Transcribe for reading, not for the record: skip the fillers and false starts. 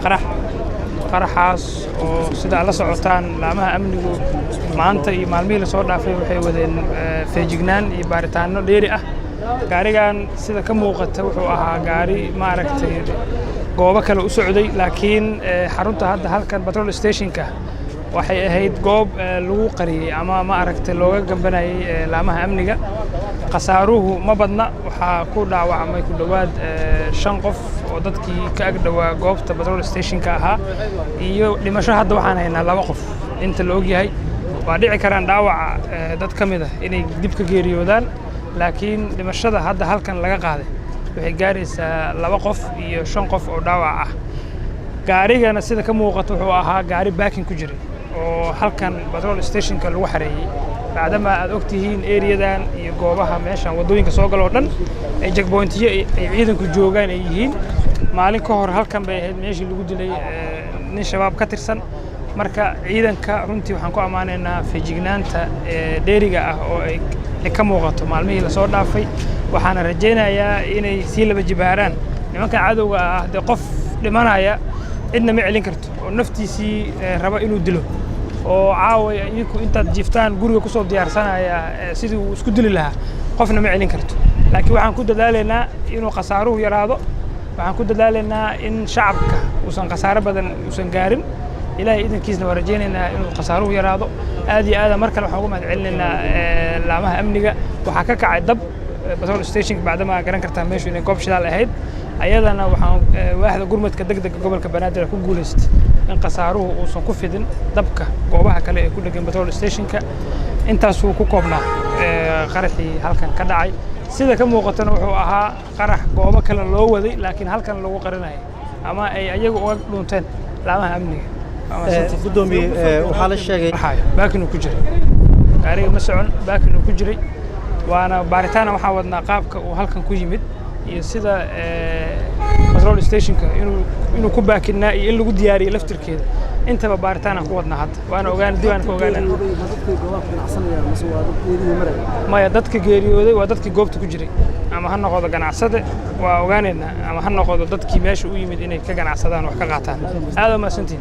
Qarax, qaraxaas oo sida aad la socotaan laamaha amnigu maanta iyo maalmihii lasoo dhaafay waxay wadeen feejignaan iyo baaritaano dheeri ah. Gaarigan sida ka muuqata wuxuu ahaa gaari, maaragtay, goobo kale u socday, laakiin xarunta hadda halkan petrol stationka waxay ahayd goob lagu qariyey ama, ma aragtay, looga gambanayay laamaha amniga. Khasaaruhu ma badna. Waxaa ku dhaawacmay ku dhowaad shan qof oo dadkii ka ag dhowaa goobta petrol stationka ahaa, iyo dhimasho hadda waxaan haynaa laba qof inta la ogyahay. Waa dhici karaan dhaawaca dad ka mid ah inay dib ka geeriyoodaan, laakiin dhimashada hadda halkan laga qaaday waxay gaaraysaa laba qof iyo shan qof oo dhaawac ah. Gaarigana sida ka muuqata wuxuu ahaa gaari parking ku jiray oo halkan petrol stationka lagu xareeyey, bacdama aad og tihiin areadan iyo goobaha meeshan waddooyinka soo galo oo dhan ay checkpointiyo ay ciidanku joogaan ay yihiin. Maalin ka hor halkan bay ahayd meeshii lagu dilay nin Shabaab ka tirsan. Marka ciidanka runtii waxaan ku ammaanaynaa feejignaanta dheeriga ah oo ay ka muuqato maalmihii lasoo dhaafay. Waxaana rajaynayaa inay sii laba jibaaraan nimanka cadowga ah. Dee qof dhimanaya cidna ma celin karto oo naftiisii raba inuu dilo oo caaway idinku intaad jiiftaan guriga kusoo diyaarsanaya sidii uu isku dili lahaa, qofna ma celin karto. Laakiin waxaan ku dadaalaynaa inuu khasaaruhu yaraado. Waxaan ku dadaalaynaa in shacabka uusan khasaaro badan uusan gaarin. Ilaahay idankiisna waa rajaynaynaa inuu khasaaruhu yaraado. Aad iyo aada mar kale waxaan uga mahad celinaynaa laamaha amniga. Waxaa ka kacay dab petrol stationka, bacdama garan kartaa meeshu inay goob shidaal ahayd. Ayadana waxaan waaxda gurmadka degdega gobolka Banaadir ku guulaystay in khasaaruhu uusan ku fidin dabka goobaha kale ee ku dhegan petrol stationka. Intaasuu ku koobnaa qaraxii halkan ka dhacay. Sida ka muuqatana wuxuu ahaa qarax goobo kale loo waday, laakiin halkan lagu qarinayay ama ay ayagu uga dhunteen laamaha amniga. Gudoomiye, waxaa la sheegay Parking uu ku jiray gaariga, ma socon, parking uu ku jiray. Waana baaritaana waxaan wadnaa qaabka uu halkan ku yimid iyo sida petrol stationka inuu ku baakinaa iyo in lagu diyaariyey laftirkeeda. Intaba baaritaanaan ku wadnaa hadda, waana ogaan, dib aan ka ogaanana. Maya, dadka geeriyooday waa dadkii goobta ku jiray, ama ha noqdo ganacsade, waa ogaanaynaa, ama ha noqdo dadkii meesha u yimid inay ka ganacsadaan, wax ka qaataan. Aad waa mahadsantihin.